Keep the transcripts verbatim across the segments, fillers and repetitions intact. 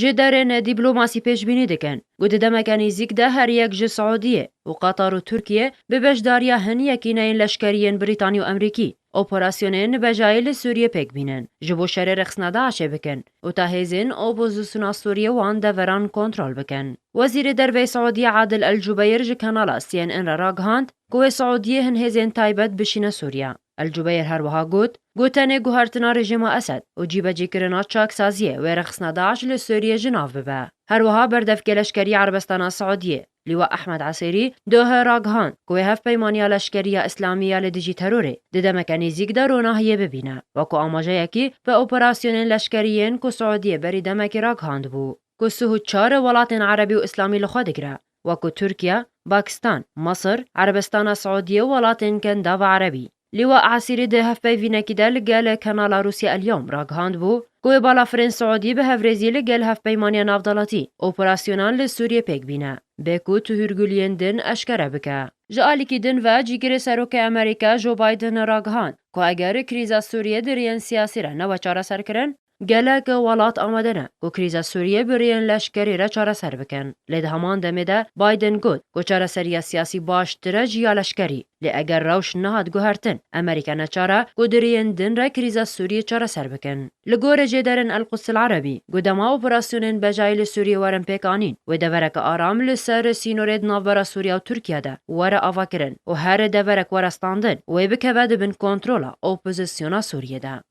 Ji derên dîplomasî pêşbînî dikin ku di demeke nêzîk de her yek ji Siûdiyê û Qatar û Tirkiyê bi beşdariya hin yekîneyên leşkerî yên Brîtanî û Amerîkî operasyonên bejayî li Sûriyê pêk bînin, ji bo şerê rêxistina DAIŞê bikin û ta hêzên opozisyona Sûriyê wan deveran kontrol bikin. Wezîrê Derve yê Siûdiyê Adil El Cubeyr ji kanala C N N re ragihand ku wê Siûdiyê hin hêzên taybet bişîne Sûriye. El Cubeyr her wiha got ku tenê guhertina rejîma Esed û cîbecîkirina çaksaziyê wê rêxistina DAIŞ li Sûriyê ji nav bibe. Her wiha berdevkê leşkerî Erebistana Siûdiyê, Lîwa Ehmed Esêrî, dohe ragihand ku wê hevpeymaniya leşkerî ya Îslamî ya li dijî terorê di demeke nêzîk de ronahiyê bibîne, wekû amajeyekî bi operasyonên leşkerî yên ku Siûdiyê berî demekî ragihandibû, ku sih û çar welatên Erebî û Îslamî li xwe digire, wekû Tirkiye, Pakistan, Misir, Erebistana Siûdiyê û welatên Kendava Erebî. Lîwa Esîrî di hevpeyvînekî de li gel kanala Rûsya El Yewm ragihandibû ku wê balafirên Siûdî bi hevrêzî li gel hevpeymaniya navdelatî operasyonan li Sûriyê pêk bîne, bê ku tu hûrguliyên din eşkere bike. Ji alîkî din ve, cîgirê serokê Amerîka Joe Biden ragihand ku eger krîza Sûriyê di riyên siyasî re newe çareserkirin, gelek welat amade ne ku krîza Sûriyê bi riyên leşkerî re çareser bikin. Lê di heman demê de Biden got ku çareseriya siyasî baştir e ji ya leşkerî. Lê eger rewş nehat guhertin, Amerîka neçar e ku di riyên din re krîza Sûriyê çareser bikin. Li gorî jêderên El Quds El Erebî, ku dema operasyonên bejayî li Sûriyê werin pêkanîn, wê devereke aram li ser sînorê di navbera Sûriye û Tirkiye de were avakirin û her deverek were standin, wê bikeve di bin kontrola opozisyona Sûriyê de.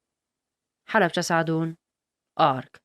Helebçe Sadûn, Ark.